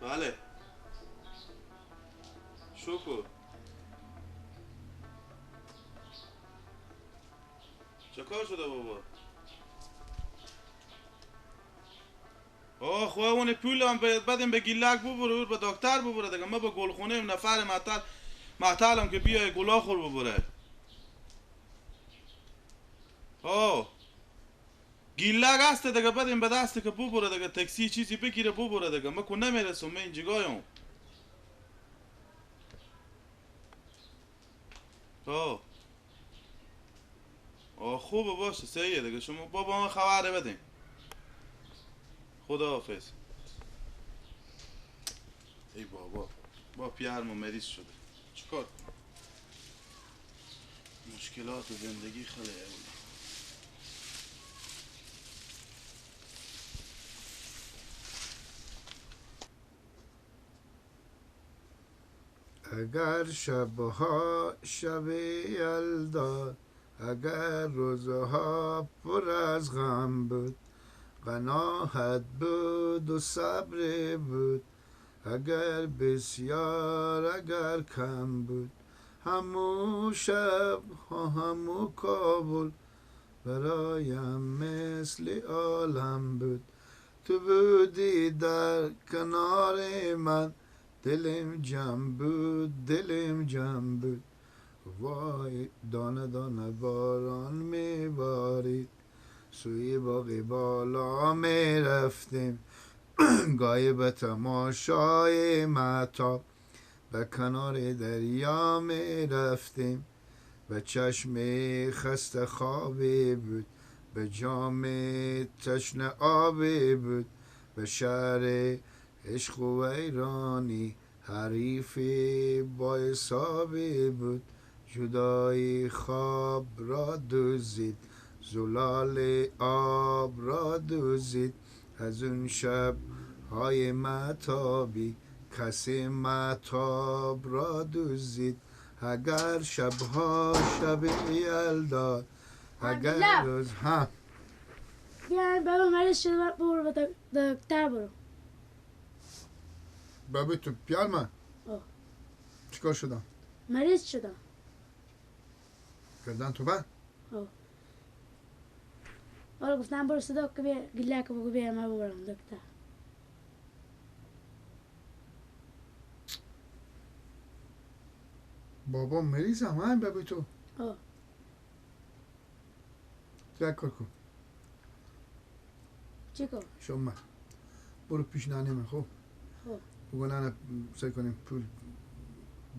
بله شکر. چه کار شده بابا؟ آه خواه اون پول هم بدیم به گیلک ببره، به دکتر ببره دیگه. ما به گلخونه نفر معطلم که بیای گلا خور ببره. آه گیلک هست دیگه، بدیم به دست که ببره دیگه، تاکسی چیزی بگیره ببره دیگه. ما که نمیرسم، من اینجایم. آه آه خوبه، باشه سیه دیگه. شما بابا من خبر بدیم. خداحافظ. ای بابا، با پیرم مریض شده. چیکار کنم؟ مشکلات زندگی خیلی اوله. اگر شبها شب یلدا، اگر روزها پر از غم بود، قناعت بود و صبر بود، اگر بسیار اگر کم بود، همو شب ها همو کابل برایم مثل عالم بود. تو بودی در کنار من، دلم جمع بود، دلم جمع بود. وای دانه دانه باران می بارید، سوی باغ بالا می رفتیم، گاهی به تماشای مهتاب به کنار دریا می رفتیم. به چشم خسته خوابی بود، به جام تشنه آبی بود، به شهر عشق و ویرانی حریف با حسابی بود. جدایی خواب را دزدید، زلال آب را دزدید، از اون شب های مهتابی کسی مهتاب را دزدید. اگر شبها شب یلدا، اگر روز ها. بیاین بابا مریض شده، برو به دکتر برو. بابا تو پیار من؟ چیکار شدم؟ مریض شدم. کردن تو بر؟ حالا گفتم برو صدا که بیا گله که بگو بیا من ببرم دکتر. بابا مریضم هم بابا تو. تو یک کار کن. چی کن؟ شما برو پیش ننه من. خب بگو ننه سعی کنیم پول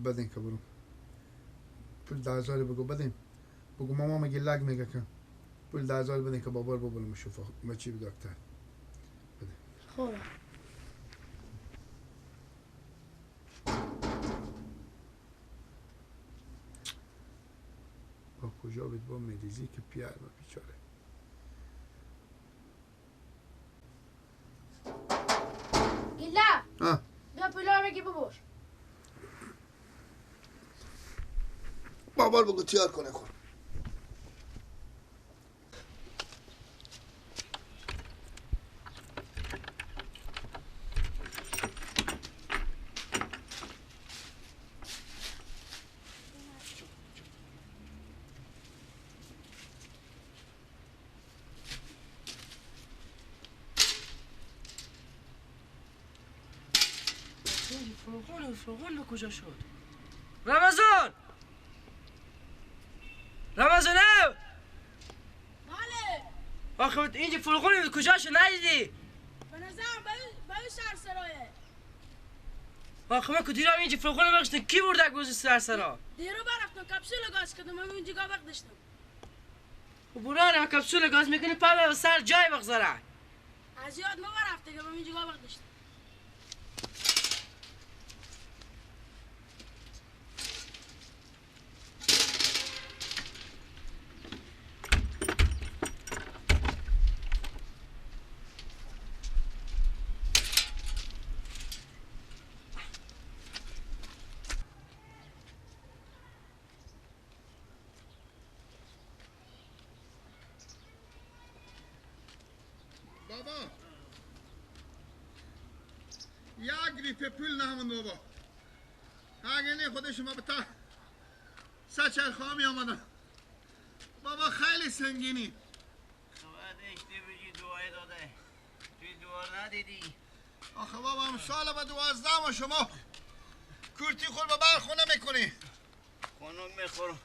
بدین که برو پول 10,000 بگو بدیم. بگو ماما میگه لگ میگه که پول 10,000 بدین که بابا رو ببرم شفا مچی به دکتر بده. خب با کجا بید با مریضی که پیر و بیچاره. گله بیا پولا رو بگی ببر. بابا رو بگو تیار کنه خور. فرغون کجا شد؟ رمضان! رمضانه! بله. آخه اینجا فرغون کجا شد ندیدی؟ به نظرم به سر سرایه. آخه من که دیرم اینجا فرغون بخشتم کی برده گوزی سر سرا؟ دیرو برفتم کپسول گاز کردم، من اینجا وقت داشتم. برانه کپسول گاز میکنی پا سر جای بگذاره. از یاد ما برفته که من اینجا وقت داشتم. بابا یک ریپه پول نموند بابا. اگه نه خود شما به تا سه چرخ می آمدم. بابا خیلی سنگینی. اشتی دعای داده. توی دعا ندیدی. آخه بابا هم سال به 12 ما شما کورتی خور به بر خونه میکنی. خونه میخورم.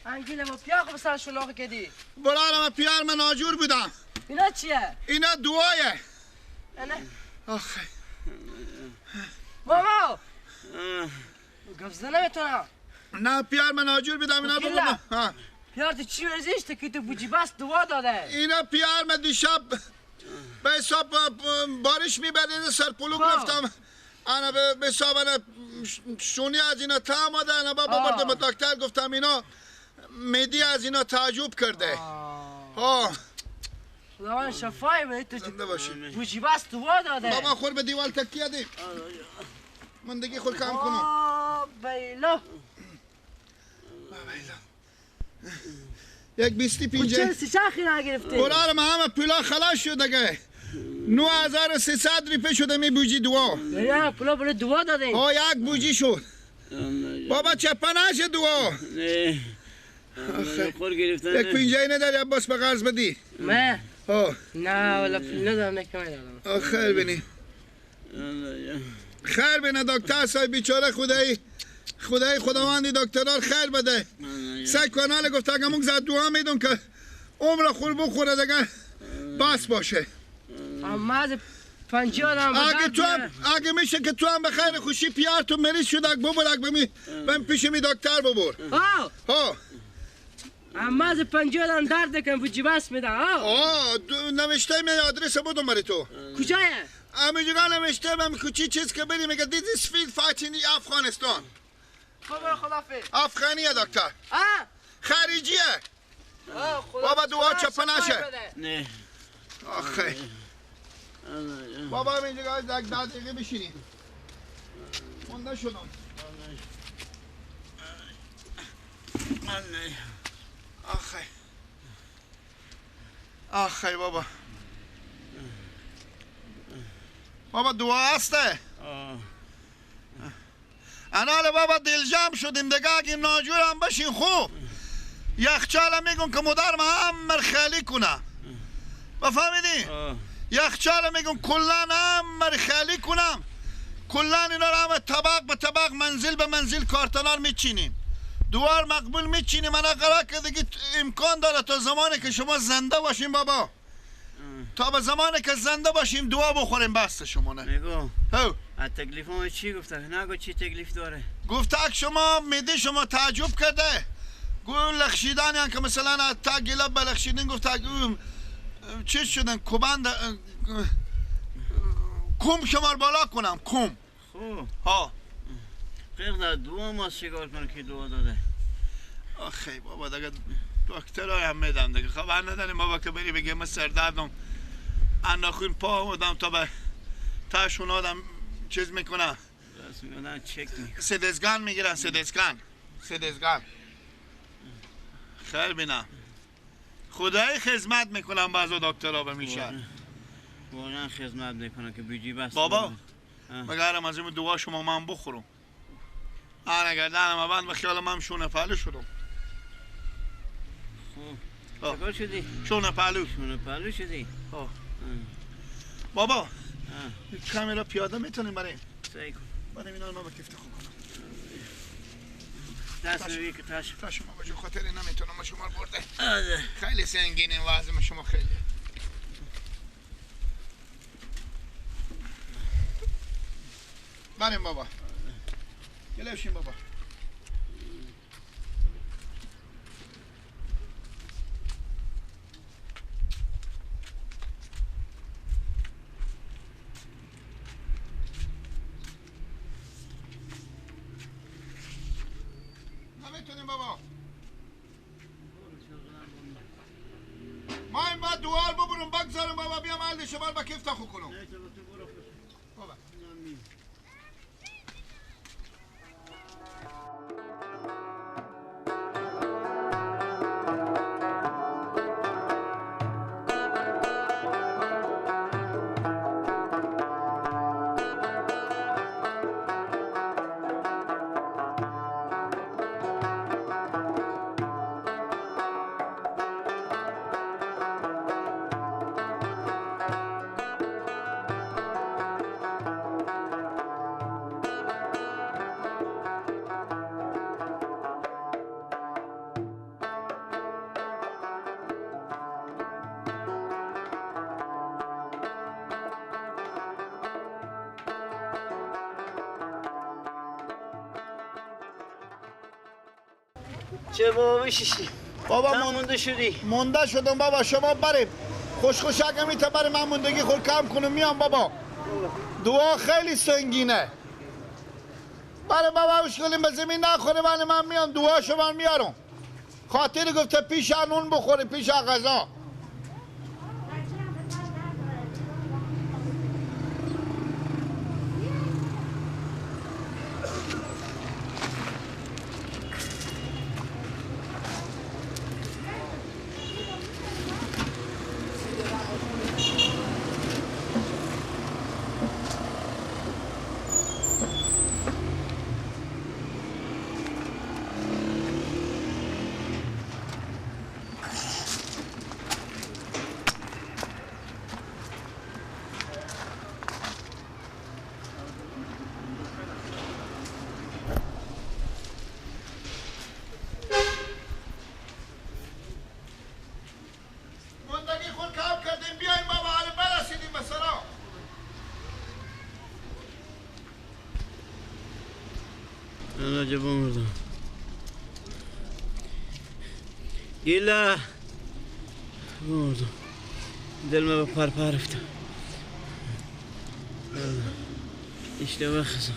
انگیل ما پیاق به سرشون آقا کدی. برارم پیار من ناجور بودم. اینا چیه؟ اینا دعایه. نه. آخه بابا گفت نمیتونم. نه پیار من ناجور بودم اینا بابا. پیار تو چی ورزش که تو بوجی بس دعا داده. اینا پیار من دیشب به حساب بارش میبرید سرپلو گرفتم. انا به حساب انا شونی از اینا تا آمده. انا بابا بردم به دکتر گفتم اینا میدی از اینا تعجب کرده. ها خداوند شفای بده تو. زنده باشی. بوجی بس دعا داده. بابا خور به دیوال تکیه دی. من دیگه خور کم کنم. بیلا بیلا یک بیستی پینجه. چرا سی چرخی نگرفتی؟ برارم همه پولا خلاص شد دیگه. 9300 ریپه شده می بوجی دعا. نه پولا برای دعا دادیم. ها یک بوجی شد. بابا چپه نشه دعا. نه خور گرفتن. یک پینجه نداری عباس به قرض بدی؟ نه. ها نه والا پول ندارم نکمه دارم. خیر بینی. خیر بینه دکتر صاحب بیچاره خدایی. خدای خداوندی دکترار خیر بده. سعی کنال گفت اگه مون زد دعا میدم که عمر خور بخوره دیگه بس باشه. اما از 50 آدم اگه تو هم اگه میشه که تو هم به خیر خوشی پیار تو مریض شد اگه ببر اگه بمی پیش می دکتر ببر. ها ها اما از 50 آدم درد کن بوجی بس میدم. ها نوشته می آدرس بودم برای تو. کجایه؟ همینجا نوشته من کوچی چیز که بری میگه this is field fighting افغانستان. خدا خدافظ. افغانیه دکتر. خارجیه. بابا دعا چپه نشه. نه. آخه. بابا اینجا یک دقیقه بشینیم. مونده شدم. آخه. آخه بابا. بابا دعا هسته. انال بابا دلجم شدیم دیگه اگه ناجورم بشین خوب. یخچال میگم که مادر من امر خالی کنه. بفهمیدی؟ یخچال میگم کلا امر خالی کنم. کلا اینا رو همه طبق به طبق منزل به منزل کارتنار میچینیم. دوار مقبول میچینیم. من قرار که دیگه امکان داره تا زمانی که شما زنده باشیم بابا. تا به زمانی که زنده باشیم دعا بخوریم بس شما نه. میگو از تکلیف ما چی گفته؟ نگو چی تکلیف داره؟ گفته که شما میده شما تعجب کرده. گو لخشیدن یعنی که مثلا از تا گلاب بلخشیدن گفته چیز شدن کوبند کوم شما بالا کنم کوم. خوب ها غیر در دعا ما چیکار کنه که دعا داده؟ آخه بابا دیگه دکترای هم میدم دیگه خبر نداریم بابا که بری بگه من سردردم انداخون پا آمدم تا به تاشون آدم چیز میکنه. چک میکنه. سدزگان میگیرن. سدزگان سدزگان. خیر بینم خدای خدمت میکنم بعضا دکترها به میشن. واقعا خدمت میکنه که بیجی بس. بابا مگرم از این دعا شما من بخورم. انا گردنم بند به خیال من شونه پهلو شدم. خب چیکار شدی؟ شونه پهلو. شونه پهلو شدی؟ بابا کاملا پیاده میتونیم بریم. سعی کن. بریم اینا رو من با کفت خوب کنم. دست روی که تاش. تا شما با جو خاطر نمیتونم شما رو برده. خیلی سنگینه وزن شما خیلی. بریم بابا. گلوشیم بابا. نمیتونیم بابا. ما این باید دوار ببرم بگذارم بابا بیام علی شما با کیف تخو کنم. بابا چه بابا بشیشی؟ بابا مونده شدی. مونده شدم بابا، شما بریم. خوش خوشک میته برای من موندگی خود کم کنم میام بابا. دعا خیلی سنگینه. برای بابا اشکالیم به زمین نخوره، ولی من میام دعا شما میارم. خاطر گفته پیش نون بخوره پیش غذا. بمردم. گیلا بمردم. دل ما به پرپر افتاد. اشتباه خزم.